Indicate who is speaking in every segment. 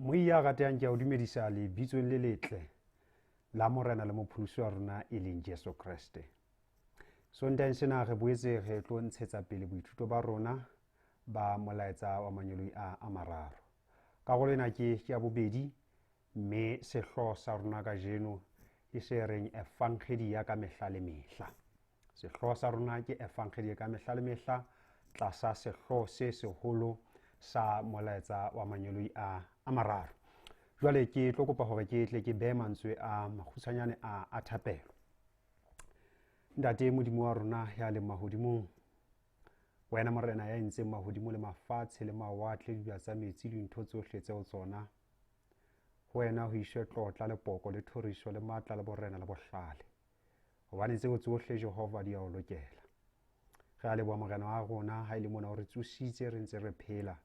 Speaker 1: Moi ya ratehang ke a o dumedisa lebitsong le letle la Morena le Mopholosi wa rona e leng Jesu Kreste. Sontaheng sena re boetse re tlo ntshetsa pele boithuto ba rona ba molaetsa wa mangeloi a a mararo. Karolo ena ke ke ya bobedi mme sehlooho sa rona kajeno ke se reng Evangedi ya ka mehla le mehla. Sehlooho sa rona ke Evangedi ya ka mehla le mehla tlasa sehlooho se seholo sa molaetsa wa mangeloi a a mararo. Jwale ke tlo kopa hore ke tle ke behe mantswe a makgutshwanyane a a thapelo. Ntate Modimo wa rona ya leng mahodimong, wena Morena ya entseng mahodimo le mafatshe le mawatle le diba tsa metsi le dintho tsohle tseo tsona, ho wena ho iswe tlotla le poko le thoriso le matla le borena le bohlale, hobane tseo tsohle Jehova di a o lokela. Re a leboha Morena wa rona ha e le mona o re tsositse re ntse re phela.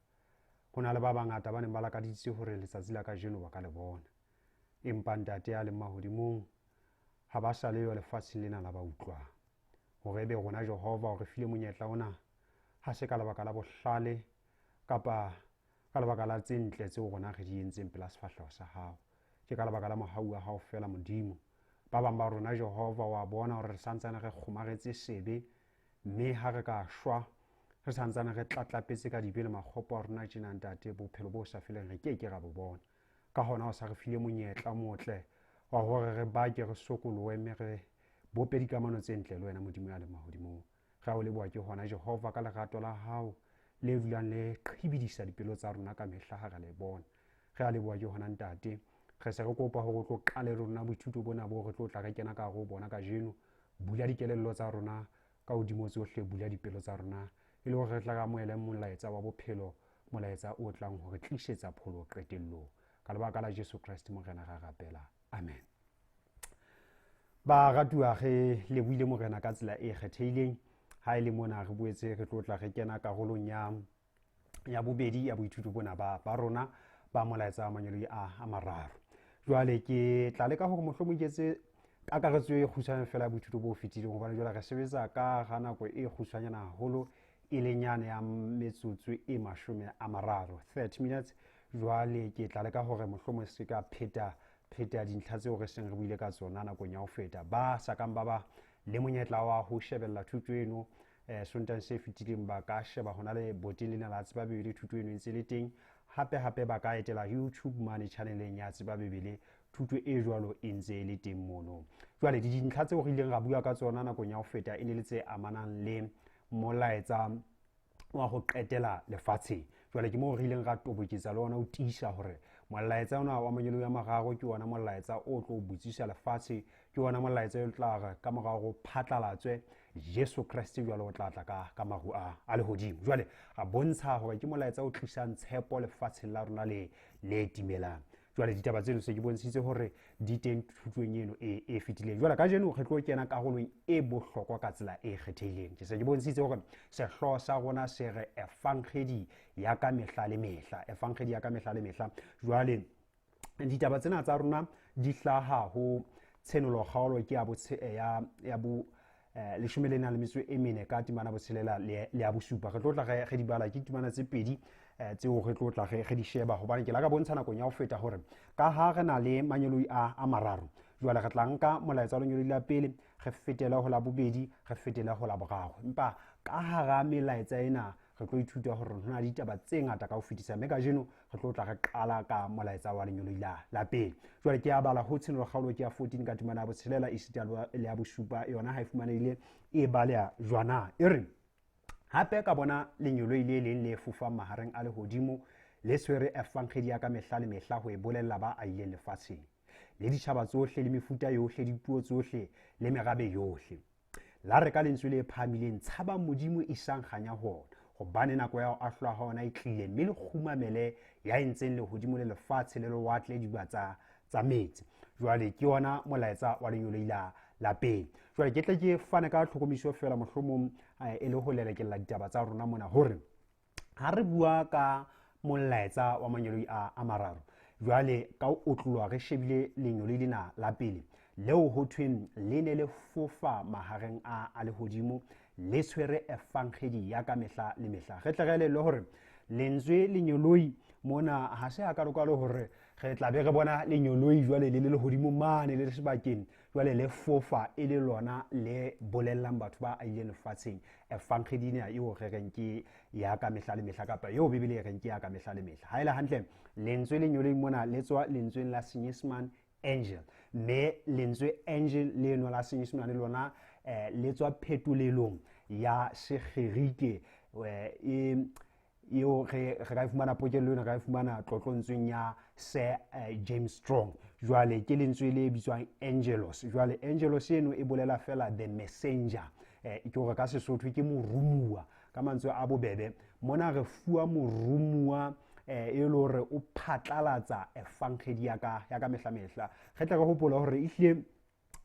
Speaker 1: Ho na le ba bangata ba neng ba lakaditse hore letsatsi la kajeno ba ka le bona, empa Ntate ya leng mahodimong ha ba sa leyo lefatsheng lena la ba utlwang. Hore ebe rona Jehova o re file monyetla ona ha se ka lebaka la bohlale kapa ka lebaka la tse ntle tseo rona re di entseng pela sefahleho sa hao. Ke ka lebaka la mohau wa hao feela Modimo. Ba bang ba rona Jehova wa bona hore re santsane re kgomaretse sebe, mme ha re ka shwa re santsane re tlatlapetse ka dibe le makgopo a rona tjena Ntate, bophelo bo sa feleng re ke ke ra bo bona. Ka hona o sa re file monyetla motle wa hore re bake, re sokolohe, mme re bope dikamano tse ntle le wena Modimo ya leng mahodimong. Re a o leboha ke hona Jehova ka lerato la hao le dulang le qhibidisa dipelo tsa rona ka mehla ha re le bona. Re a leboha ke hona Ntate. Re se re kopa hore o tlo qale le rona boithuto bona bo re tlo tla re kena ka hare ho bona kajeno. Bula dikelello tsa rona ka hodimo tsohle, bula dipelo tsa rona e le hore re tla re amohele molaetsa wa bophelo, molaetsa o tlang ho re tlisetsa pholo qetellong. Ka lebaka la Jesu Kreste Morena ra rapela. Amen. Baratuwa, re lebohile Morena ka tsela e kgethehileng. Ha e le mona re boetse re tlo tla re kena karolong ya ya bobedi ya boithuto bona ba ba rona ba molaetsa wa mangeloi a a mararo. Jwale ke tla leka hore mohlomong ke etse kakaretso e kgutshwane fela ya boithuto bo fetileng, hobane jwale re sebetsa ka ga nako e kgutshwanyana haholo, e leng yane ya metsotso e 30, 30 minutes. Jwale ke tla leka hore mohlomong se ka pheta pheta dintlha tseo re seng re buile ka tsona nakong ya ho feta. Ba sa kang ba ba le monyetla wa ho shebella thuto eno Sontaheng se fetileng, ba ka sheba hona le boteng lena la Tseba Bibele, thuto eno e ntse le teng. Hape hape ba ka etela YouTube mane channeleng ya Tseba Bibele, thuto e jwalo e ntse e le teng mono. Jwale dintlha tseo re ileng ra bua ka tsona nakong ya ho feta e ne le tse amanang le molaetsa wa ho qetela lefatsheng. Jwale ke moo re ileng ra toboketsa le ona ho tiisa hore molaetsa ona wa mangeloi a mararo ke ona molaetsa o tlo botsisa lefatshe, ke ona molaetsa o tla re ka morao go phatlalatswe Jesu Kreste jwale o tla tla ka ka maru a a lehodimo. Jwale ra bontsha hore ke molaetsa o tlisang tshepo lefatsheng la rona le le timelang. Jwale ditaba tseno se ke bontshitse hore di teng thutong eno e e fetileng. Jwale kajeno re tlo kena karolong e bohlokwa ka tsela e kgethehileng. Ke se ke bontshitse hore sehlooho sa rona se re Evangedi ya ka mehla le mehla, Evangedi ya ka mehla le mehla. Jwale ditaba tsena tsa rona di hlaha ho Tshenolo kgaolo ke ya bo ya ya bo leshome le nang le metso e mene ka temana botshelela le ya bosupa. Re tlo tla re di bala, ke temana tse pedi tseo re tlo tla re di sheba, hobane ke la ka bontsha nakong ya ho feta hore ka ha re na le mangeloi a a mararo, jwale re tla nka molaetsa wa lengeloi la pele, re fetele ho la bobedi, re fetele ho la boraro. Empa ka hara melaetsa ena re tlo ithuta hore ho na le ditaba tse ngata ka ho fetisa, mme kajeno re tlo tla re qala ka molaetsa wa lengeloi la la pele. Jwale ke a bala ho Tshenolo kgaolo ke ya 14 ka temana ya botshelela esita le ya bosupa, yona ha e fumanehile e baleha jwana, e re: hape ka bona lengeloi le leng le fofang mahareng a lehodimo, le tshwere evangedi ya ka mehla le mehla ho e bolella ba ahileng lefatsheng, le ditjhaba tsohle, le mefuta yohle, dipuo tsohle, le merabe yohle. La re ka lentswe le phahamileng, tshabang Modimo, isang kganya ho ona, hobane nako ya ho ahlolwa ha ona e tlile, mme le kgumamele ya entseng lehodimo le lefatshe le lewatle diba tsa tsa metsi. Jwale ke yona molaetsa wa lengeloi la la pele. Jwale ke tle ke fane ka tlhokomiso fela, mohlomong e le ho lelekella ditaba tsa rona mona, hore ha re bua ka molaetsa wa mangeloi a a mararo, jwale ka ho otloloha re shebile lengeloi lena la pele leo ho thweng le ne le fofa mahareng a a lehodimo le tshwere evangedi ya ka mehla le mehla. Re tle re elellwe hore Lentswe lenyoloi mona ha se hakalokalo hore re tla be re bona lenyoloi jwale le le lehodimo mane le le sebakeng jwale le fofa e le lona le bolellang batho ba ahileng lefatsheng efankgedi ena eo re reng ke ya ka mehla le mehla kapa eo Bibele e reng ke ya ka mehla le mehla. Ha e le hantle, lentswe lenyoloi mona le tswa lentsweng la Senyesemane angel, mme lentswe angel leno la Senyesemane lona le tswa phetolelong ya Segerike e eo re ka e fumana pokello ena, re ka e fumana tlotlontsweng ya Sir James Strong. Jwale ke lentswe le bitswang angelos. Jwale angelos eno e bolela fela the messenger, ke hore ka Sesotho ke morumuwa. Ka mantswe a bobebe mona re fuwa morumuwa e le hore o phatlalatsa efankgedi ya ka mehla mehla. Re tle re hopola hore ehlile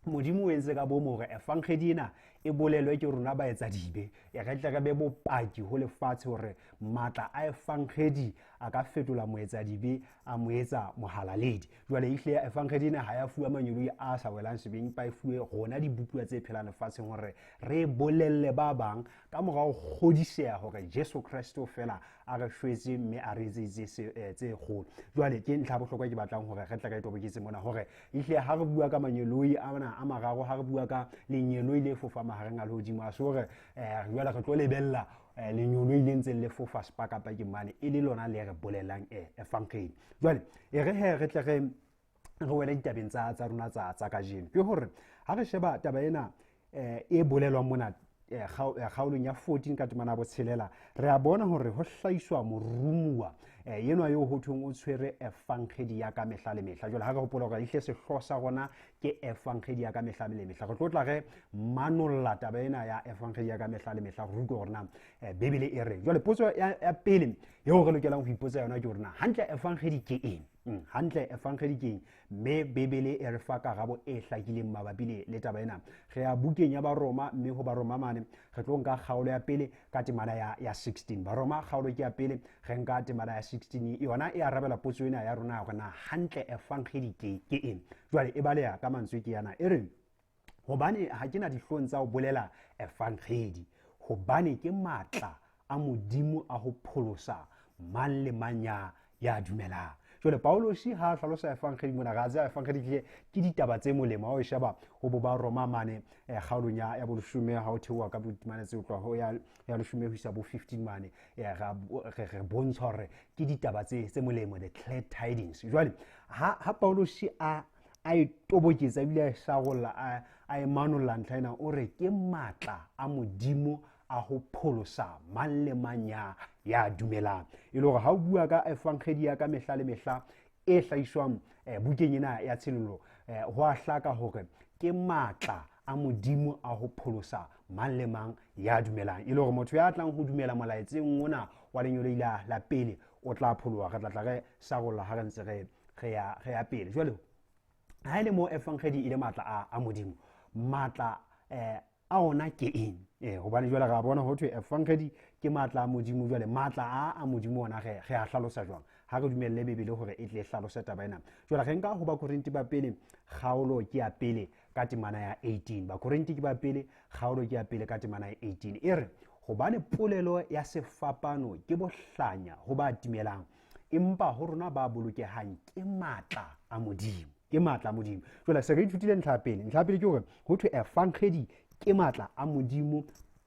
Speaker 1: Modimo o entse ka bomo hore efankgedi ena e bolelwe ke rona baetsadibe, e re tle re be bopaki ho lefatshe hore matla a efankgedi a ka fetola moetsadibe a mo etsa mohalaledi. Jwale ehlile efankgedi ena ha ya fuwa mangeloi a sa welang sebeng, empa e fuwe rona dibopuwa tse phelang lefatsheng hore re bolelle ba bang ka mora ho kgodiseha hore Jesu Kreste o fela a re shwetse mme a re etseditse tse kgolo. Jwale ke ntlha ya bohlokwa ke batlang hore re tle re toboketse mona hore ehlile ha re bua ka mangeloi ana a mararo, ha re bua ka lengeloi le fofa mahareng a lehodimo, a se hore jwale re tlo lebella lengeloi le ntseng le fofa sepakapakeng mane e le lona le re bolelang efankgedi. Jwale e re he re tle re wele ditabeng tsa rona tsa kajeno, ke hore ha re sheba taba ena e bolelwang mona kgaolong ya 14 ka temana ya botshelela, re a bona hore ho hlahiswa morumuwa enwa eo ho thweng o tshwere efankgedi ya ka mehla le mehla. Jwale ha re hopola hore ehlile sehlooho sa rona ke efankgedi ya ka mehla le mehla, re tlo tla re manolla taba ena ya efankgedi ya ka mehla le mehla, re utlwe hore na Bibele e reng. Jwale potso ya pele eo re lokelang ho ipotsa yona ke hore na hantle efankgedi ke eng? Hantle efankgedi ke eng? Mme Bibele e re fa karabo e hlakileng mabapi le taba ena. Re ya bukeng ya Baroma, mme ho Baroma mane re tlo nka kgaolo ya pele ka temana ya 16. Baroma kgaolo ke ya pele, re nka temana ya 16. Yona e arabela potso ena ya rona hore na hantle efankgedi ke eng. Jwale e baleha ka mantswe ke yana, e re hobane ha ke na dihlong tsa ho bolela efankgedi, hobane ke matla a Modimo a ho pholosa mang le mang ya dumelang. Jwale Paulosi ha a hlalosa efankgedi mona, re a tseba efankgedi ke ditaba tse molemo. Ha o e sheba ho bo ba Roma mane kgaolong ya boleshome, ha o theoha ka botimane tse tloha ho ya leshome ho isa bo 15 mane, re bontsha hore ke ditaba tse molemo, the glad tidings. Jwale ha Paulosi a e toboketsa ebile a e hlarolla, a e manolla ntlha ena, o re ke matla a Modimo a ho pholosa mang le mang ya dumelang. E le hore ha o bua ka efankgedi ya ka mehla le mehla e hlahiswang bukeng ena ya Tshenolo, ho a hlaka hore ke matla a Modimo a ho pholosa mang le mang ya dumelang. E le hore motho ya tlang ho dumela molaetseng ona wa lenyoloi la pele o tla pholoha. Re tla tla re sarolla ha re ntse re ya pele. Jwale ha e le mo efankgedi e le matla a Modimo, matla a ona ke eng? Hobane jwale re a bona ho thwe efankgedi ke matla a Modimo. Jwale matla a Modimo ona re a hlalosa jwang? Ha re dumelle Bibele hore e tle e hlalose taba ena. Jwale re nka ho Bakorinthe ba pele kgaolo ke ya pele ka temana ya 18. Bakorinthe ke ba pele kgaolo ke ya pele ka temana ya 18. E re hobane polelo ya sefapano ke bohlanya ho ba timelang, empa ho rona ba bolokehang ke matla a Modimo. Ke matla a Modimo. Jwale se re ithutile ntlha ya pele. Ntlha ya pele ke hore ho thwe efankgedi ke matla a Modimo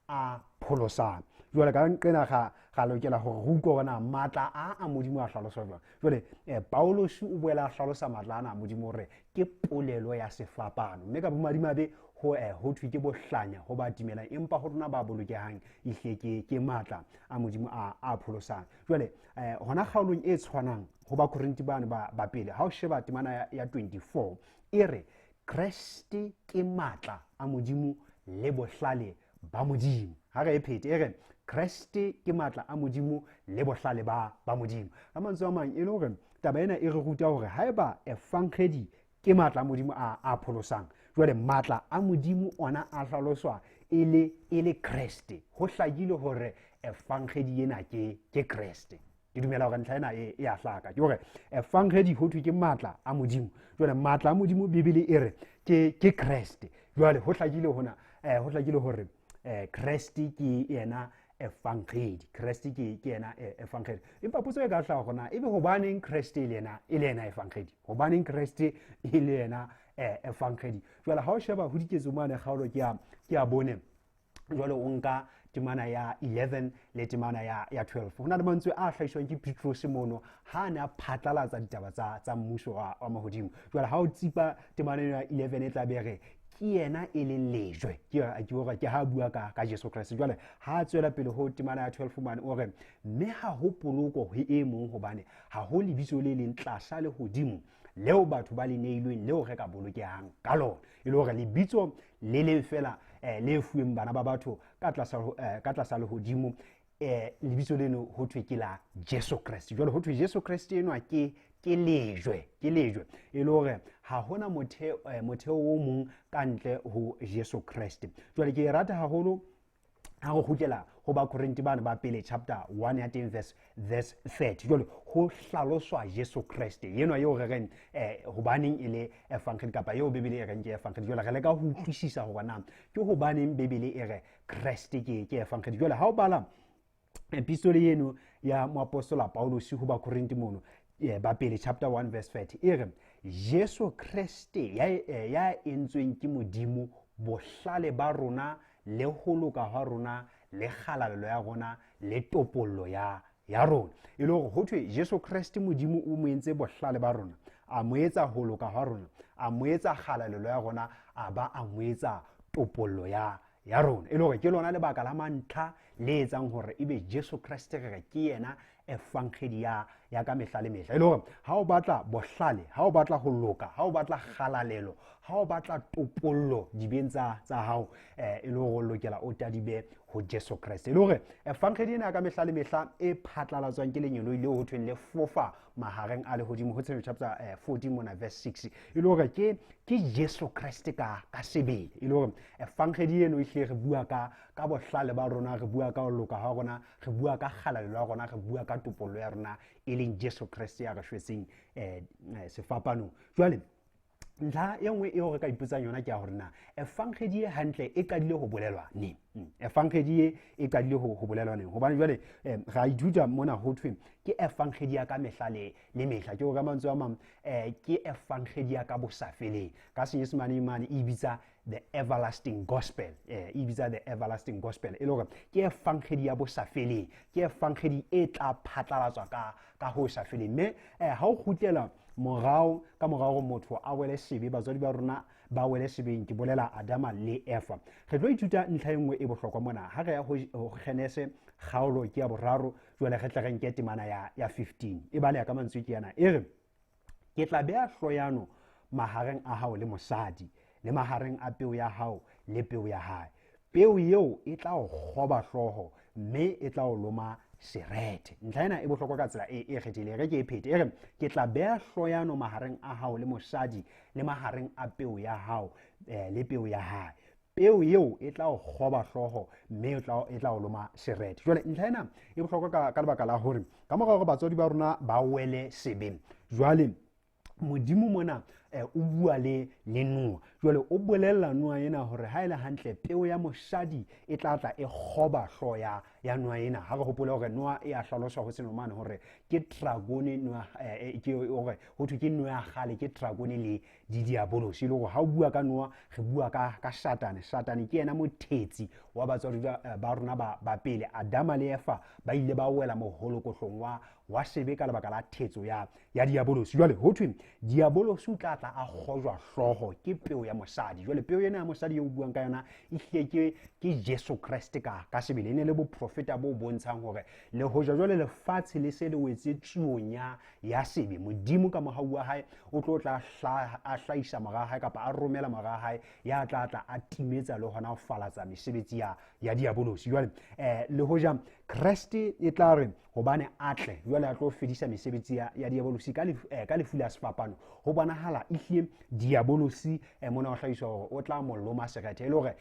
Speaker 1: a pholosang. Jwale ka nqena ga lokela hore re utlwe hore na matla a Modimo a hlaloswa jwang. Jwale Paulus o boela a hlalosa matla ana a Modimo hore ke polelo ya sefapano, mme ka bomadimabe ho thwe ke bohlanya ho ba timelang, empa ho rona ba bolokehang ehlile ke matla a Modimo a pholosang. Jwale hona kgaolong e tshwanang ho Bakorinthe bano ba pele, ha o sheba temana ya 24 e re Kreste ke matla a Modimo le bohlale ba Modimo. Ha re e phete, e re Kreste ke matla a Modimo le bohlale ba Modimo. Ka mantswe a mang, e le hore taba ena e re ruta hore haeba efankgedi ke matla a Modimo a pholosang, jwale matla a Modimo ona a hlaloswa e le Kreste. Ho hlakile hore efankgedi ena ke Kreste. Ke dumela hore ntlha ena e a hlaka. Ke hore efankgedi ho thwe ke matla a Modimo. Jwale matla a Modimo Bibele e re ke Kreste. Jwale ho hlakile hona, ho hlakile hore Kreste ke yena Evangedi. Kreste ke yena Evangedi. Empa potso e ka hlaha hore na ebe hobaneng Kreste e le yena e le yena Evangedi? Hobaneng Kreste e le yena Evangedi? Jwale ha o sheba ho Diketso mane kgaolo ke ya bone, jwale o nka temana ya 11 le temana ya 12, ho na le mantswe a hlahiswang ke Petrose mono ha a ne a phatlalatsa ditaba tsa mmuso wa mahodimo. Jwale ha o tsipa temana ya 11, e tla be re ke yena e leng lejwe, ke hore ke ha bua ka Jesu Kreste. Jwale ha a tswela pele ho temana ya 12 mane, o re, mme ha ho poloko ho e mong, hobane ha ho lebitso le leng tlasa lehodimo leo batho ba le neilweng leo re ka bolokehang ka lona. E le hore lebitso le leng fela le fuweng bana ba batho ka tlasa lehodimo, lebitso leno ho thwe ke la Jesu Kreste. Jwale ho thwe Jesu Kreste enwa ke lejwe, e le hore ha hona motheo o mong ka ntle ho Jesu Kreste. Jwale ke e rata haholo ha go kgutlela ho Bakorinte bana ba pele, chapter 1 ya teng, verse 30. Jwale ho hlaloswa Jesu Kreste enwa eo re reng hobaneng e le evangeli, kapa eo Bibele e reng ke evangeli. Jwale re leka ho utlwisisa hore na ke hobaneng Bibele e re Kreste ke evangeli. Jwale ha o bala epistole eno ya moapostola Paulus ho Bakorinte mono ba pele, chapter 1 verse 30, e re Jesu Kreste ya entsweng ke Modimo bohlale ba rona le ho loka hwa rona le kgalalelo ya rona le topollo ya rona. E le hore ho thwe Jesu Kreste, Modimo o mo entse bohlale ba rona, a mo etsa ho loka hwa rona, a mo etsa kgalalelo ya rona, a ba a mo etsa topollo ya rona. E le hore ke lona lebaka la mantlha le etsang hore ebe Jesu Kreste re re ke yena evangeli ya ka mehla le mehla. E le hore ha o batla bohlale, ha o batla ho loka, ha o batla kgalalelo, ha o batla topollo dibeng tsa hao, e le hore o lokela o tadibe ho Jesu Kreste. E le hore evangeli ena ya ka mehla le mehla e phatlalatswang ke lengeloi leo ho thweng le fofa mahareng a lehodimo ho Tshenolo chapter 14 mona verse 6, e le hore ke Jesu Kreste ka sebele. E le hore evangeli eno e hlile re bua ka bohlale ba rona, re bua ka ho loka ha rona, re bua ka kgalalelo ya rona, re bua ka topollo ya rona, e leng Jesu Kreste ya re shwetseng sefapanong. Jwale ntlha e nngwe eo re ka ipotsang yona ke ya hore na evangeli e hantle e qadile ho bolelwa neng? Evangeli e qadile ho bolelwa neng? Hobane jwale re a ithuta mona ho thwe ke evangeli ya ka mehla le mehla. Ke hore ka mantswe a mang, ke evangeli ya ka bosafeleng. Ka Senyesemane mane e bitsa the everlasting gospel, e bitsa the everlasting gospel. E le hore ke evangeli ya bosafeleng, ke evangeli e tla phatlalatswa ka ho sa feleng. Mme ha o kgutlela morao, ka morao hore motho a wele sebe, batswadi ba rona ba wele sebeng, ke bolela Adama le Eva, re tlo ithuta ntlha e nngwe e bohlokwa mona ha re ya ho Genese kgaolo ke ya boraro. Jwale re tle re nke temana ya 15, e baleha ka mantswe ke yana, e re, ke tla beha hloyano mahareng a hao le mosadi, le mahareng a peo ya hao le peo ya hae. Peo eo e tla o kgoba hlooho, mme e tla o loma serethe. Ntlha ena e bohlokwa ka tsela e kgethehileng, re ke e phete. E re, ke tla beha hloyano mahareng a hao le mosadi, le mahareng a peo ya hao le peo ya hae. Peo eo e tla o kgoba hlooho, mme e tla o loma serethe. Jwale ntlha ena e bohlokwa ka lebaka la hore ka mora hore batswadi ba rona ba wele sebeng, jwale Modimo mona o bua le Noa. Jwale o bolella Noa ena hore ha e le hantle peo ya mosadi e tla tla e kgoba hlooho ya Noa ena. Ha re hopole hore Noa e a hlaloswa ho Senomane hore ke dragone Noa, ke hore ho thwe ke Noa ya kgale, ke dragone le di diabolosi. E le hore ha o bua ka Noa, re bua ka Satane. Satane ke yena mothetsi wa batswadi ba rona ba pele. Adama le Eva ba ile ba wela moholokohlong wa sebe ka lebaka la thetso ya diabolosi. Jwale ho thwe diabolosi o tla tla a kgojwa hlooho ke peo ya mosadi. Jwale peo ena ya mosadi eo buang ka yona e hlile ke Jesu Kreste ka sebele. E ne le boprofeta bo bontshang hore le hoja jwale lefatshe le se le wetse tsuong ya sebe, Modimo ka mohau wa hae o tlo tla a hlahisa mora hae, kapa a romela mora hae ya tla tla a timetsa le hona ho falatsa mesebetsi ya diabolosi. Jwale le hoja Kreste e tla re hobane a tle jwale a tlo fedisa mesebetsi ya diabolosi ka lefu la sefapano, ho bonahala ehlile diabolosi mona o hlahiswa hore o tla mo loma serethe. E le hore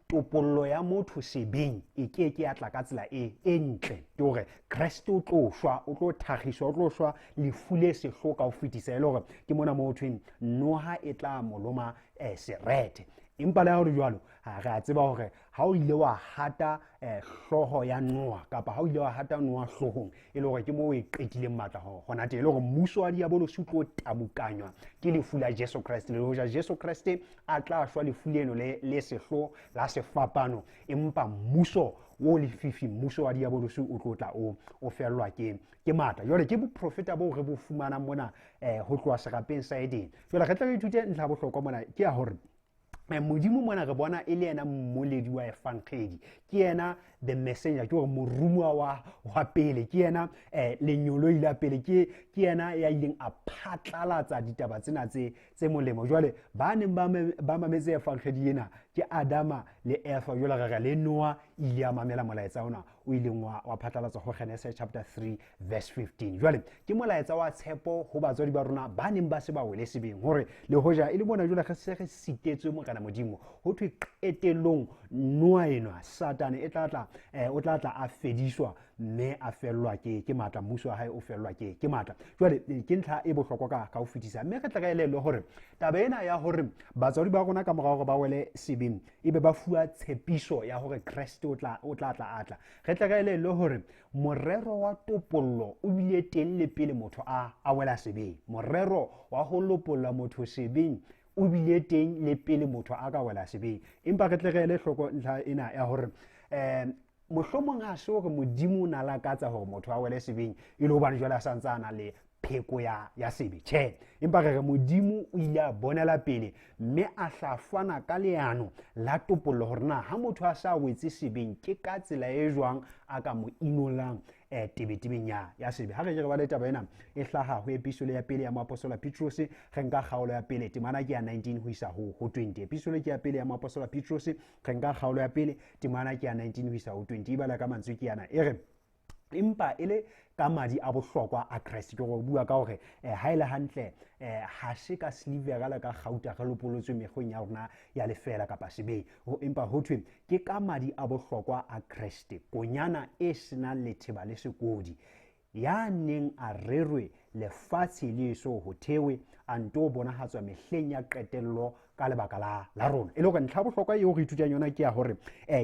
Speaker 1: topollo ya motho sebeng e ke ke ya tla ka tsela e ntle, ke hore Kreste o tlo shwa, o tlo thakgiswa, o tlo shwa lefu le sehloho ka ho fetisa. E le hore ke mona mo ho thweng noha e tla mo loma serethe. Empa le ha ho le jwalo, re a tseba hore ha o ile wa hata hlooho ya noha, kapa ha o ile wa hata noha hloohong, e le hore ke moo o e qetileng matla hona teng, e le hore mmuso wa diabolosi o tlo tabukanywa ke lefu la Jesu Kreste. Le hoja Jesu Kreste a tla shwa lefu leno le sehloho la sefapano, empa mmuso o lefifi, mmuso wa diabolosi o tlo tla o fellwa ke matla. Jwale ke boprofeta boo re bo fumanang mona ho tloha serapeng sa Edene. Jwale re tla re ithute ntlha ya bohlokwa mona, ke ya hore Modimo mona re bona e le yena mmoledi wa efankgedi, ke yena the messenger, ke hore morumuwa wa pele, ke yena lenyoloi la pele, ke yena ya ileng a phatlalatsa ditaba tsena tse molemo. Jwale ba neng ba mametse efankgedi ena ke Adama le Eva. Jwale re re le Noah ile a mamela molaetsa ona o ileng wa phatlalatsa ho Genesis chapter 3 verse 15. Jwale ke molaetsa wa tshepo ho batswadi ba rona ba neng ba se ba wele sebeng, hore le hoja e le mona jwale re se re sitetswe Morena Modimo, ho thwe qetellong Noa enwa Satane e tla tla, o tla tla a fediswa mme a fellwa ke matla, mmuso wa hae o fellwa ke matla. Jwale ke ntlha e bohlokwa ka ho fetisa, mme re tla re elellwe hore taba ena ya hore batswadi ba rona ka mora hore ba wele sebeng ebe ba fuwa tshepiso ya hore Kreste o tla tla a tla, re tla re elellwe hore morero wa topollo o bile teng le pele motho a wela sebeng. Morero wa ho lopolla motho sebeng o bile teng le pele motho a ka wela sebeng. Empa re tle re ele hloko ntlha ena ya hore mohlomong ha se hore Modimo o na lakatsa hore motho a wele sebeng e le hobane jwale a sa ntse a na le pheko ya sebe. Tjhe, empa re re Modimo o ile a bonela pele mme a hla fana ka leano la topollo hore na ha motho a sa wetse sebeng ke ka tsela e jwang a ka mo inolang tebetebeng ya sebe. Ha re ke re bale taba ena e hlaha ho episole ya pele ya moapostola Petrose, re nka kgaolo ya pele, temana ke ya 19 ho isa ho 20. Episole ke ya pele ya moapostola Petrose, re nka kgaolo ya pele, temana ke ya 19 ho isa ho 20. E bala ka mantswe ke yana, e re empa e le ka madi a bohlokwa a Kreste. Ke go bua ka hore ha e le hantle ha se ka silivera le ka kgauta re lopolotswe mekgweng ya rona ya lefeela kapa sebeng, empa ho thwe ke ka madi a bohlokwa a Kreste, konyana e senang letheba le sekodi, ya neng a rerwe lefatshe le eso ho thewe, a nto bonahatswa mehleng ya qetello ka lebaka la rona. E le hore ntlha bohlokwa eo re ithutang yona ke ya hore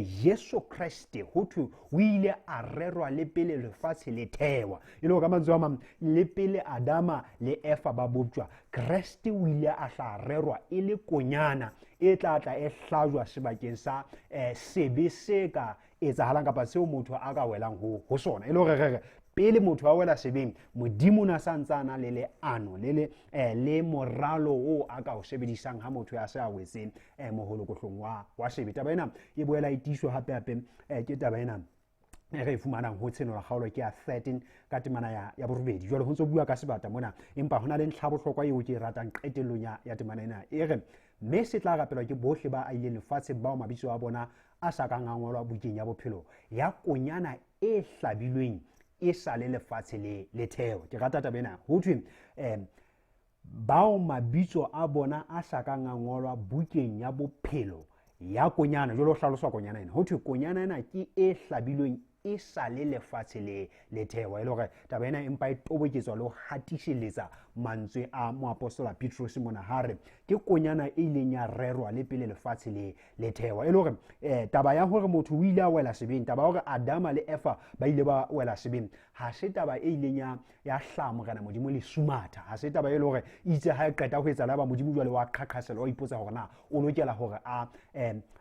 Speaker 1: Jesu Kreste ho thwe o ile a rerwa le pele lefatshe le thewa. E le hore ka mantswe a mang, le pele Adama le Eva ba boptjwa, Kreste o ile a hla rerwa e le konyana e tla tla e hlajwa sebakeng sa sebe se ka etsahalang kapa seo motho a ka welang ho sona. E le hore re re pele motho a wela sebeng, Modimo o ne a sa ntse a na le leano le moralo oo a ka o sebedisang ha motho ya se a wetse moholokohlong wa sebe. Taba ena e boela e tiiswa hape hape ke taba ena e re e fumanang ho Tshenolo kgaolo ke ya 13 ka temana ya borobedi. Jwale ho ntso bua ka sebata mona, empa ho na le ntlha bohlokwa eo ke e ratang qetellong ya temana ena. E re mme se tla rapelwa ke bohle ba aileng lefatsheng bao mabitso a bona a sa kang a ngolwa bukeng ya bophelo ya konyana e hlabilweng e sa le lefatshe le theo. Ke rata taba ena. Ho thwe bao mabitso a bona a sa kang a ngolwa bukeng ya bophelo ya konyana, jwale ho hlaloswa konyana ena. Ho thwe konyana ena ke e hlabilweng e sa le lefatshe le thewa. E le hore taba ena empa e toboketswa le ho hatiseletsa mantswe a moapostola Petrose mona ha re ke konyana e ileng ya rerwa le pele lefatshe le thewa. E le hore taba ya hore motho o ile a wela sebeng, taba ya hore Adama le Eva ba ile ba wela sebeng, ha se taba e ileng ya hlaha Morena Modimo le sumatha. Ha se taba e le hore itse ha e qeta ho etsahala ba Modimo jwale wa qhaqhasela, wa ipotsa hore na o lokela hore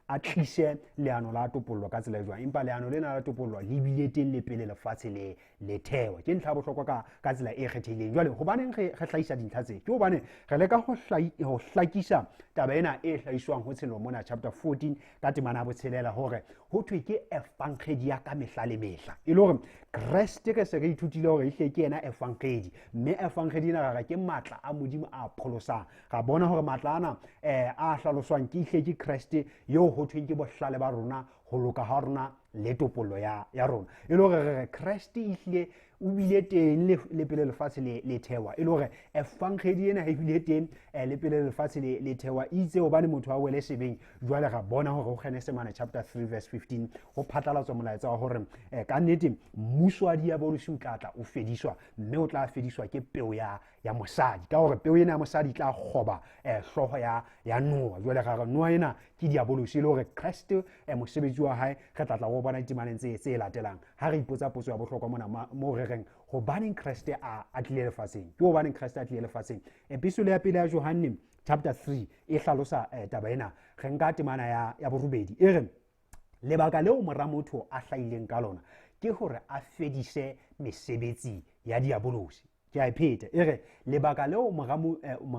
Speaker 1: a tlise leano la topollo ka tsela e jwang. Empa leano lena la topollo le bile teng le pele lefatshe le thewa. Ke ntlha ya bohlokwa ka tsela e kgethehileng. Jwale hobaneng re hlahisa dintlha tse? Ke hobane re leka ho hlakisa taba ena e hlahiswang ho Tshenolo mona chapter 14 ka temana ya botshelela, hore ho thwe ke efankgedi ya ka mehla le mehla. E le hore Kreste re se re ithutile hore ehlile ke yena efankgedi, mme efankgedi ena ra re ke matla a Modimo a pholosang. Ra bona hore matla ana a hlaloswang ke ehlile ke Kreste eo ho thweng ke bohlale ba rona, ho loka ha rona Le topollo ya rona. E le hore re re Kreste ehlile o bile teng le pele lefatshe le thewa. E le hore evangedi ena e bile teng le pele lefatshe le thewa. Itse hobane motho a wele sebeng, jwale ra bona hore ho Genese mane chapter 3 verse 15 ho phatlalatswa molaetsa wa hore ka nnete mmuso wa diabolosi o tla tla o fediswa, mme o tla fediswa ke peo ya mosadi, ka hore peo ena ya mosadi e tla kgoba hlooho ya noa. Jwale ra re noa ena ke diabolosi, e le hore Kreste mosebetsi wa hae re tla tla go bona ditemaneng tse latelang. Ha re ipotsa potso ya bohlokwa mona moo re reng hobaneng Kreste a tlile lefatsheng, ke hobaneng Kreste a tlile lefatsheng. Epistle ya pele ya Johanne chapter 3 e hlalosa taba ena. Re nka temana ya borobedi e re lebaka leo mora motho a hlahileng ka lona ke hore a fedise mesebetsi ya diabolosi. Ke a e pheta, e re lebaka leo mora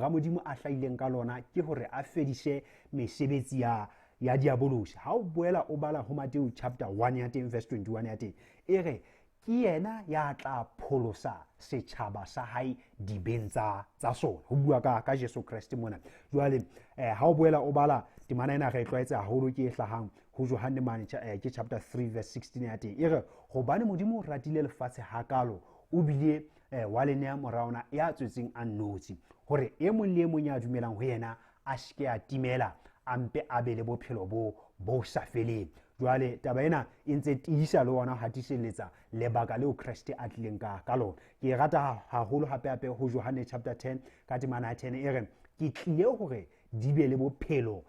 Speaker 1: Modimo a hlahileng ka lona ke hore a fedise mesebetsi ya diabolosi. Ha o boela o bala ho Matthew chapter 1 ya teng verse 21 ya teng, e re ke yena ya tla pholosa setjhaba sa hae dibeng tsa sona. Ho bua ka Jesu Kreste mona. Jwale ha o boela o bala temana ena re e tlwaetse haholo, ke e hlahang ho Johanne mane, ke chapter 3 verse 16 ya teng, e re hobane Modimo o ratile lefatshe hakalo, o bile wa le nea mora ona ya tswetseng a nnotshi, hore e mong le e mong ya dumelang ho yena a se ke a timela, a mpe a be le bophelo bo sa feleng. Jwale taba ena e ntse tiisa le ona ho hatiselletsa lebaka leo Kreste a tlileng ka lona. Ke e rata haholo hape hape ho Johanne chapter 10 ka temana ya 10, e re ke tlile hore di be le bophelo,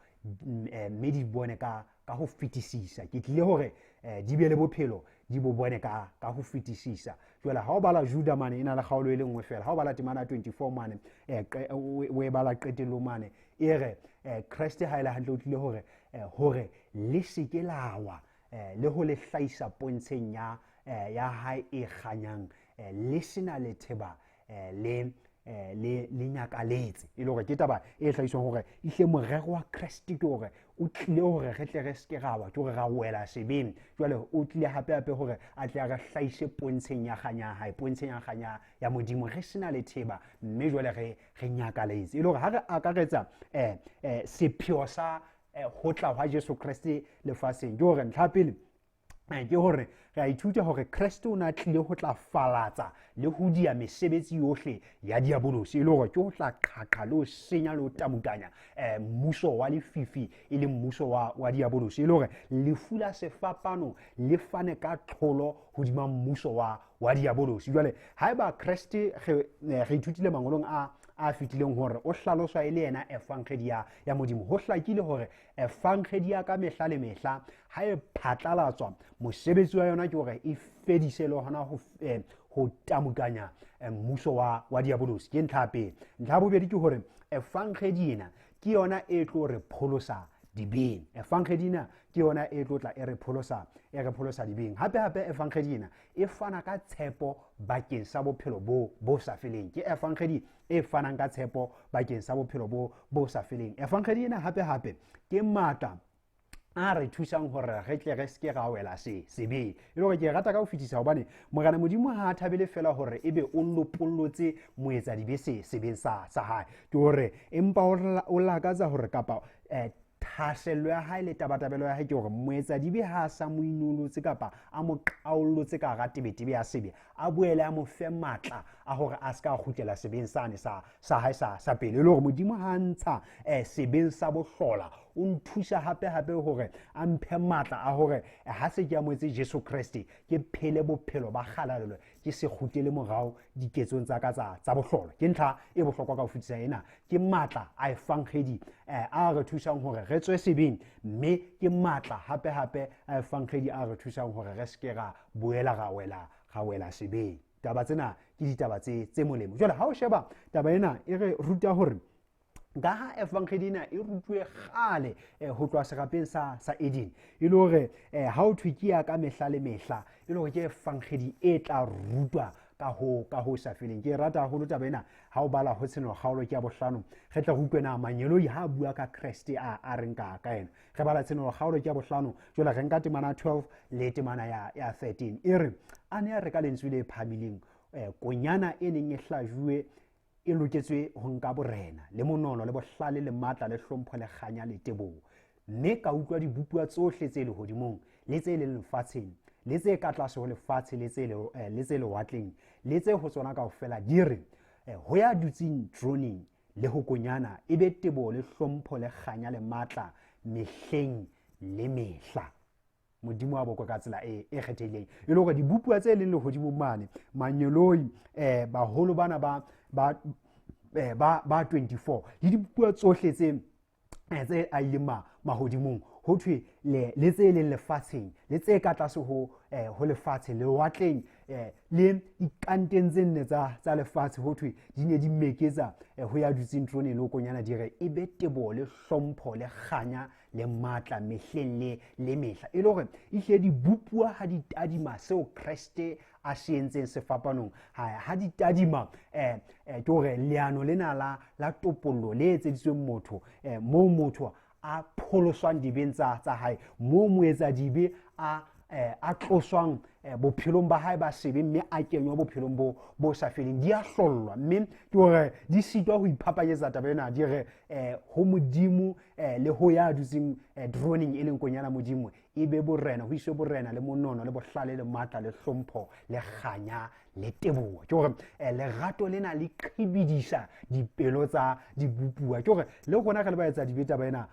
Speaker 1: mme di bone ka ho fetisisa. Ke tlile hore di be le bophelo, di bo bone ka ho fetisisa. Jwale ha o bala Juda mane, e na le kgaolo e le nngwe feela. Ha o bala temana 24 mane, o e bala qetellong mane, e re Kreste ha e le hantle o tlile hore le se ke la wa, le ho le hlahisa pontsheng ya hae e kganyang, le sena letheba, le nyakaletse. E le hore ke taba e hlahiswang hore ehle morero wa Kreste ke hore o tlile hore re tle re se ke ra wa, ke hore ra wela sebeng. Jwale o tlile hape hape hore a tle a re hlahise pontsheng ya kganya ya hae, pontsheng ya kganya ya Modimo, re sena letheba, mme jwale re nyakaletse. E le hore ha re akaretsa sepheo sa ho tla hwa Jesu Kreste lefatsheng, ke hore ntlha pele, ke hore re a ithuta hore Kreste o ne a tlile ho tla falatsa le ho dia mesebetsi yohle ya diabolosi, e le hore ke ho tla qhaqha le ho senya le ho tamukanya mmuso wa lefifi, e leng mmuso wa diabolosi, e le hore lefu la sefapano le fane ka tlholo hodima mmuso wa diabolosi. Jwale haeba Kreste re ithutile mangolong a fetileng hore o hlaloswa e le yena evangedi ya Modimo, ho hlakile hore evangedi ya ka mehla le mehla ha e phatlalatswa, mosebetsi wa yona ke hore e fedise le hona ho tamukanya mmuso wa diabolosi. Ke ntlha ya pele. Ntlha ya bobedi ke hore evangedi ena ke yona e tlo re pholosa dibeng. Evangedi ena ke yona e tlo tla e re pholosa dibeng. Hape hape evangedi ena e fana ka tshepo bakeng sa bophelo bo sa feleng. Ke evangedi e fanang ka tshepo bakeng sa bophelo bo sa feleng. Evangedi ena hape hape ke matla a re thusang hore re tle re seke ra wela sebeng. E le hore ke e rata ka ho fetisa hobane Morena Modimo ha a thabele fela hore ebe o lopollotse moetsadibe sebeng sa hae. Ke hore empa o lakatsa hore kapa thahasello ya hae le tabatabelo ya hae ke hore moetsadibe ha a sa mo inolotse kapa a mo qaollotse ka hara tebetebe ya sebe, a boele a mo fe matla a hore a se ka kgutlela sebeng sane sa hae sa pele. E le hore Modimo ha a ntsha sebeng sa bohlola, o nthusa hape hape hore a mphe matla a hore ha se ke amohetse Jesu Kreste, ke phele bophelo ba kgalalelo, ke se kgutlele morao diketsong tsa ka tsa bohlola. Ke ntlha e bohlokwa ka ho fetisa ena. Ke matla a evangedi a re thusang hore re tswe sebeng, mme ke matla hape hape a evangedi a re thusang hore re se ke ra boela ra wela sebeng. Taba tsena ke ditaba tse molemo. Jwale ha o sheba taba ena e re ruta hore ka ha evangedi ena e rutuwe kgale ho tloha serapeng sa Eden, e le hore ha o thwe ke ya ka mehla le mehla, e le hore ke evangedi e tla rutwa ka ho sa feleng. Ke e rata haholo taba ena ha o bala ho Tshenolo kgaolo ke ya bohlano, re tla re utlwe na mangeloi ha a bua ka Kreste a reng ka yena. Re bala Tshenolo kgaolo ke ya bohlano, jwale re nka temana 12 le temana ya 13. E re, a ne a re ka lentswe le phahamileng, konyana e neng e hlajuwe e loketswe ho nka borena le monono le bohlale le matla le hlompho le kganya le teboho. Mme ka utlwa dibopuwa tsohle tse lehodimong le tse leng lefatsheng, le tse ka tlase ho lefatshe, le tse le tse lewatleng, le tse ho tsona kaofela, di re, ho ya dutseng teroneng le ho Konyana e be teboho le hlompho le kganya le matla mehleng le mehla. Modimo wa bokwe ka tsela e kgethehileng, e le hore dibopuwa tse leng lehodimong mane, mangeloi, baholo bana ba 24 le dibopuwa tsohle tse ahileng mahodimong, ho thwe le tse leng lefatsheng, le tse ka tlase ho lefatshe, lewatleng, le dikanteng tse nne tsa lefatshe, ho thwe di ne di meketsa ho ya dutseng teroneng le ho Konyana, di re e be teboho le hlompho le kganya le matla mehleng le mehla. E le hore ehlile dibopuwa ha di tadima seo Kreste a se entseng sefapanong, ha di tadima, ke hore leano lena la topollo le etseditsweng motho, moo motho a pholoswang dibeng tsa hae, moo moetsadibe a tloswang bophelong ba hae ba sebe mme a kenywa bophelong bo sa feleng, di a hlollwa. Mme ke hore di sitwa ho iphapanyetsa taba ena, di re, ho Modimo, le ho ya dutseng teroneng e leng Konyana Modimo, e be borena, ho iswe borena le monono le bohlale le matla le hlompho le kganya le teboho. Ke hore lerato lena le qhibidisa dipelo tsa dibopuwa. Ke hore le rona re le baetsa dibe, taba ena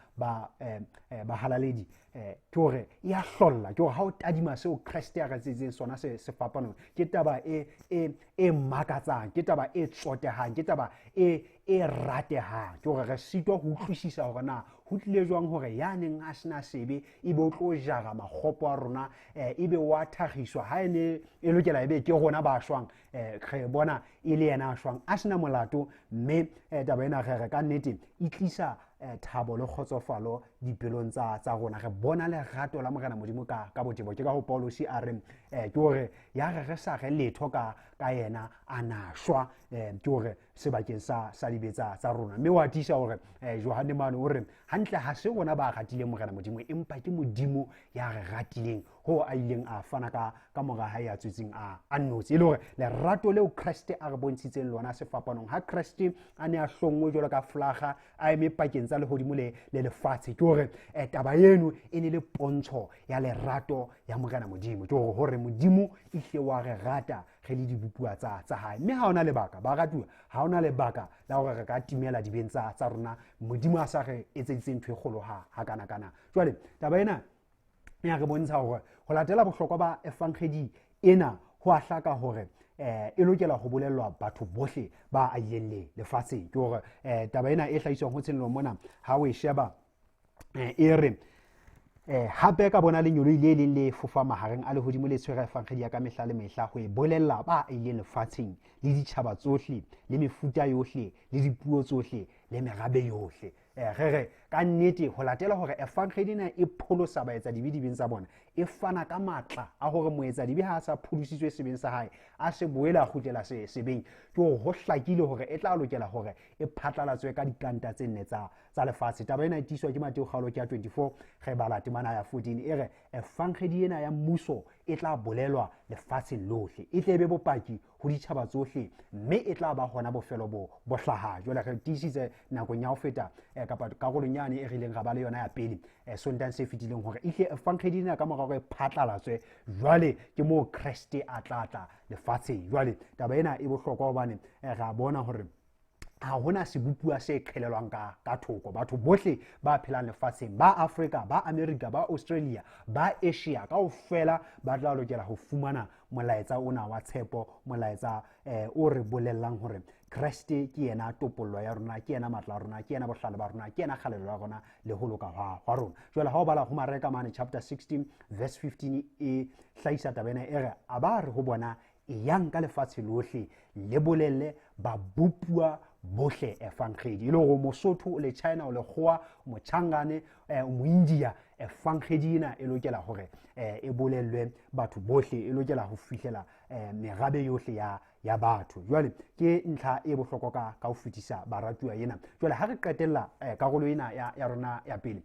Speaker 1: bahalaledi, ke hore e a hlolla. Ke hore ha o tadima seo Kreste a re tsetseng sona sefapanong, ke taba e makatsang, ke taba e tsotehang, ke taba e ratehang. Ke hore re sitwa ho utlwisisa hore na ho tlile jwang hore ya neng a sena sebe e be o tlo jara makgopo a rona, e be wa thagiswa ha e ne e lokela e be ke rona ba shwang, re bona e le yena a shwang a sena molato. Mme taba ena re re ka nnete e tlisa thabo le kgotsofalo dipelong tsa rona. Re bona lerato la Morena Modimo ka botebo. Ke ka ho Paulus a re, ke hore ya re re sa re letho ka yena a na shwa, ke hore sebakeng sa dibe tsa rona. Mme wa tiisa hore, Johanne mane o re hantle ha se rona ba ratileng Morena Modimo, empa ke Modimo ya re ratileng, ho a ileng a fana ka mora hae ya tswetseng a nnotshi. E le hore lerato leo Kreste a re bontshitseng lona sefapanong, ha Kreste a ne a hlonngwe jwalo ka folaga, a eme pakeng tsa lehodimo le lefatshe, ke hore, taba eno e ne le pontsho ya lerato ya Morena Modimo. Ke hore Modimo ehlile wa re rata re le dibopuwa tsa hae. Mme ha hona lebaka, baratuwa, ha hona lebaka la hore re ka timela dibeng tsa rona, Modimo a sa re etseditse ntho e kgolo ha kana kana. Jwale taba ena ya re bontsha hore ho latela bohlokwa ba evangedi ena, ho a hlaka hore e lokela ho bolellwa batho bohle ba ahileng le lefatsheng. Ke hore taba ena e hlahiswang ho Tshenolo mona, ha o e sheba, e re, hape ka bona lengeloi le leng le fofa mahareng a lehodimo le tshwere evangedi ya ka mehla le mehla, ho e bolella ba ahileng lefatsheng le ditjhaba tsohle le mefuta yohle le dipuo tsohle le merabe yohle. Re re ka nnete ho latela hore evangedi ena e pholosa baetsadibe dibeng tsa bona, e fana ka matla a hore moetsadibe ha a sa pholositswe sebeng sa hae a se boele a kgutlela sebeng. Ke hore ho hlakile hore e tla lokela hore e phatlalatswe ka dikanta tse nne tsa lefatshe. Taba ena e tiiswa ke Mateo kgaolo ke ya 24, re bala temana ya 14, e re evangedi ena ya mmuso e tla bolelwa lefatsheng lohle, e tle e be bopaki ho ditjhaba tsohle, mme e tla ba hona bofelo bo hlaha. Jwale re tiisitse nakong ya ho feta, kapa karolong yane e rileng ra ba le yona ya pele, Sontaha se fetileng, hore ehlile evangedi ena ka mora hore e phatlalatswe, jwale ke moo Kreste a tla tla lefatsheng. Jwale taba ena e bohlokwa hobane, re a bona hore ha hona sebopuwa se qhelelwang ka thoko. Batho bohle ba phelang lefatsheng, ba Afrika, ba Amerika, ba Australia, ba Asia, kaofela ba tla lokela ho fumana molaetsa ona wa tshepo, molaetsa o re bolellang hore Kreste ke yena topollo ya rona, ke yena matla a rona, ke yena bohlale ba rona, ke yena kgalelo ya rona le ho loka hwa rona. Jwale ha o bala ho Mareka mane chapter 16 verse 15 e hlahisa taba ena, e re a ba re ho bona, eyang ka lefatshe lohle le bolelle babopuwa bohle evangedi. E le hore Mosotho, o le China, o le Kgowa, Mochangane, Moindia, evangedi ena e lokela hore e bolellwe batho bohle, e lokela ho fihlela merabe yohle ya batho. Jwale ke ntlha e bohlokwa ka ho fetisa baratuwa ena. Jwale ha re qetella karolo ena ya rona ya pele,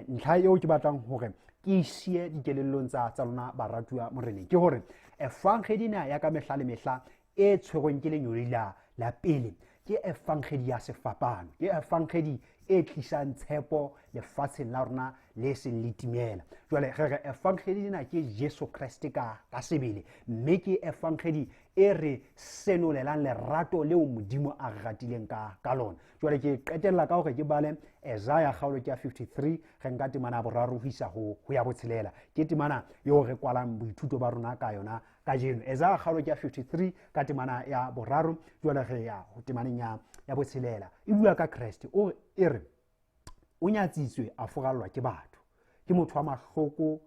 Speaker 1: ntlha eo ke batlang hore ke siye dikelellong tsa lona baratuwa moreneng, ke hore evangedi ena ya ka mehla le mehla e tshwerweng ke lengeloi la pele Ke efangedi ya sefapano, ke efangedi e tlisang tshepo lefatsheng la rona le seng le timela. Jwale re re efangedi ena ke Jesu Kreste ka sebele, mme ke efangedi e re senolelang lerato leo Modimo a re ratileng ka lona. Jwale ke qetella ka hore ke bale Isaiah kgaolo ke ya 53, re nka temana ya boraro ho isa ho ya botshelela. Ke temana eo re kwalang boithuto ba rona ka yona kajeno. Isaiah kgaolo ke ya 53 ka temana ya boraro, jwale re ya ho temaneng ya botshelela. E bua ka Kreste, o e re o nyatsitswe a furallwa ke batho, ke motho wa mahloko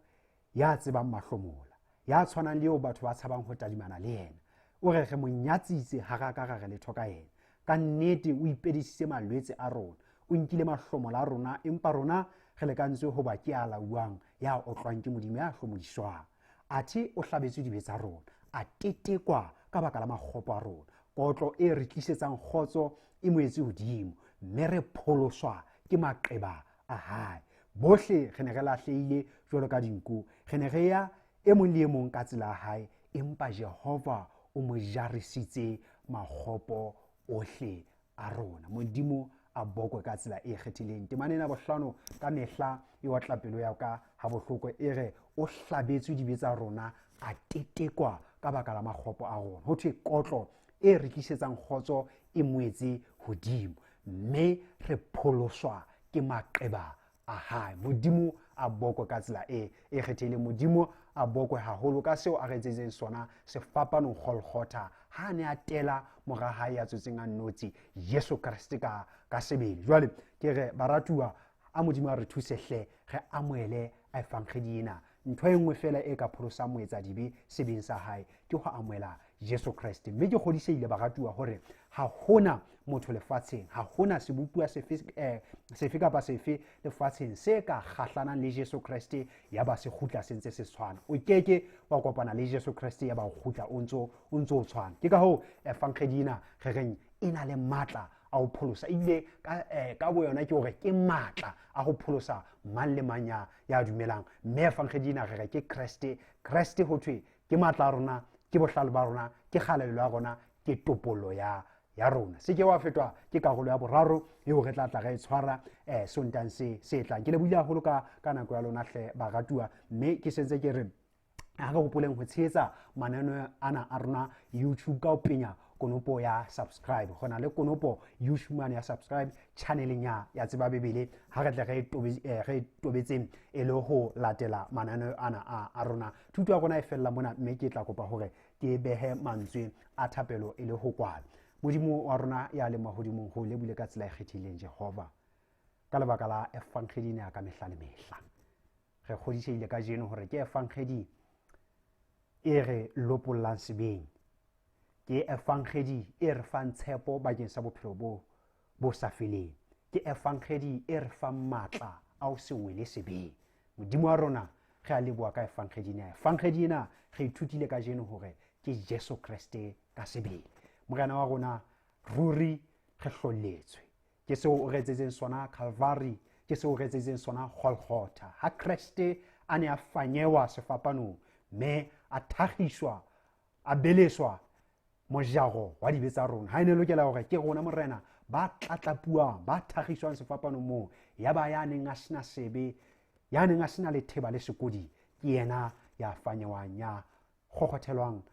Speaker 1: ya tsebang mahlomola, ya tshwanang le eo batho ba tshabang ho tadimana le yena. O re re mo nyatsitse, ha ra ka ra re letho ka yena. Ka nnete o ipedisitse malwetse a rona, o nkile mahlomola a rona, empa rona re lekantswe hoba ke a lauwang, ya otlwang ke Modimo, ya hlomodiswang. Athe o hlabetswe dibe tsa rona, a tetekwa ka baka la makgopo a rona. Kotlo e re tlisetsang kgotso e mo etse hodimo, mme re pholoswa ke maqeba a hae. Bohle re ne re lahlehile jwalo ka dinku, re ne re ya e mong le e mong ka tsela ya hae, empa Jehova o mo jarisitse makgopo ohle a rona. Modimo a bokwe ka tsela e kgethileng. Temana ena bohlano ka mehla e otla pelo ya ka ha bohloko, e re o hlabetswe dibe tsa rona, a tetekwa ka baka la makgopo a rona. Ho thwe kotlo e re tlisetsang kgotso e moetse hodimo, mme re pholoswa ke maqeba a hae. Modimo a bokwe ka tsela e kgethehileng. Modimo a bokwe haholo ka seo a re etsetseng sona sefapanong Golgotha, ha a ne a tela mora hae ya tswetseng a nnotshi, Jesu Kreste ka sebele. Jwale ke re baratuwa, a Modimo a re thuse hle, re amohele efangedi ena. Ntho e nngwe fela e ka pholosang moetsadibe sebeng sa hae ke ho amohela Jesu Kreste. Mme ke kgodisehile baratuwa hore ha hona motho lefatsheng, ha hona sebopuwa sefe kapa sefe lefatsheng se ka kgahlanang le Jesu Kreste ya ba se kgutla se ntse se tshwana. O keke wa kopana le Jesu Kreste ya ba o kgutla o ntso o tshwana. Ke ka hoo efangedi ena re reng e na le matla a ho pholosa, ebile ka boyona ke hore ke matla a ho pholosa mang le mang ya dumelang. Mme efangedi ena re re ke Kreste. Kreste ho thwe ke matla a rona, ke bohlale ba rona, ke kgalalelo ya rona, ke topollo ya rona. Se ke wa fetwa ke karolo ya boraro eo re tla tla re e tshwara Sontang se tlang. Ke lebohile haholo ka nako ya lona hle baratuwa, mme ke sentse ke re ha re hopoleng ho tshehetsa mananeo ana a rona YouTube ka ho penya konopo ya subscribe. Ho na le konopo YouTube mane ya subscribe channeleng ya Tseba Bebele, ha re tle re tobetseng e le ho latela mananeo ana a rona. Thuto ya rona e fella mona, mme ke tla kopa hore ke behe mantswe a thapelo e le ho kwala. Modimo wa rona ya leng mahodimong, ho lebile ka tsela e kgethileng Jehova, ka lebaka la efangedi ena ya ka mehla le mehla. Re kgodisehile kajeno hore ke efangedi e re lopollang sebeng, ke efangedi e re fang tshepo bakeng sa bophelo bo sa feleng, ke efangedi e re fang matla a ho se wele sebeng. Modimo wa rona, re a leboha ka efangedi ena. Efangedi ena re ithutile kajeno hore ke Jesu Kreste ka sebele. Morena wa rona, ruri re hlolletswe ke seo o re etsetseng sona Calvary, ke seo o re etsetseng sona Golgotha. Ha Kreste a ne a fanyewa sefapanong, mme a thakgiswa, a beleswa mojaro wa dibe tsa rona, ha e ne lokela hore ke rona Morena ba tlatlapuwang, ba thakgiswang sefapanong moo, ya ba ya neng a sena sebe, ya neng a sena letheba le sekodi, ke yena ya fanyewang, ya kgokgothelwang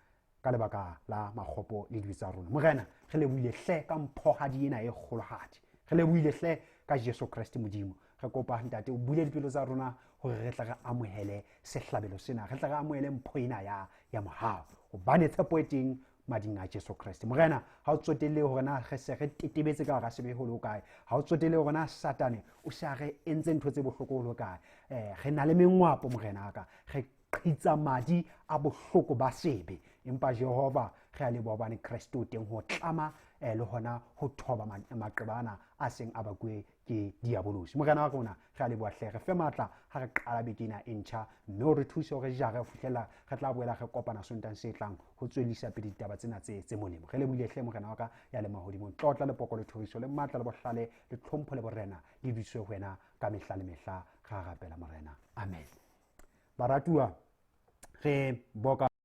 Speaker 1: ka lebaka la makgopo le dibe tsa rona. Morena, re lebohile hle ka mphohadi ena e kgolohadi. Re lebohile hle ka Jesu Kreste Modimo. Re kopa Ntate o bule dipelo tsa rona hore re tle re amohele sehlabelo sena, re tle re amohele mpho ena ya mohau, hobane tshepo e teng mading a Jesu Kreste. Morena, ha o tsotelle hore na re se re tetebetse ka hara sebe ho le hokae, ha o tsotelle hore na Satane o se a re entse ntho tse bohloko ho le hokae, re na le mengwapo Morena ka, re qhitsa madi a bohloko ba sebe, empa Jehova re a leboha hobane Kreste o teng ho tlama le hona ho thoba maqeba ana a seng a bakuwe ke diabolosi. Morena wa rona, re a leboha hle, re fe matla ha re qala beke ena e ntjha, mme o re thuse hore jare ho fihlela re tla boela re kopana Sontang se tlang ho tswellisa pele ditaba tsena tse molemo. Re lebohile hle Morena wa ka ya le mahodimong. Tlotla le poko le thoriso le matla le bohlale le tlhompho le borena le dudiswe ho wena ka mehla le mehla. Ra rapela Morena, amen. Baratuwa, re boka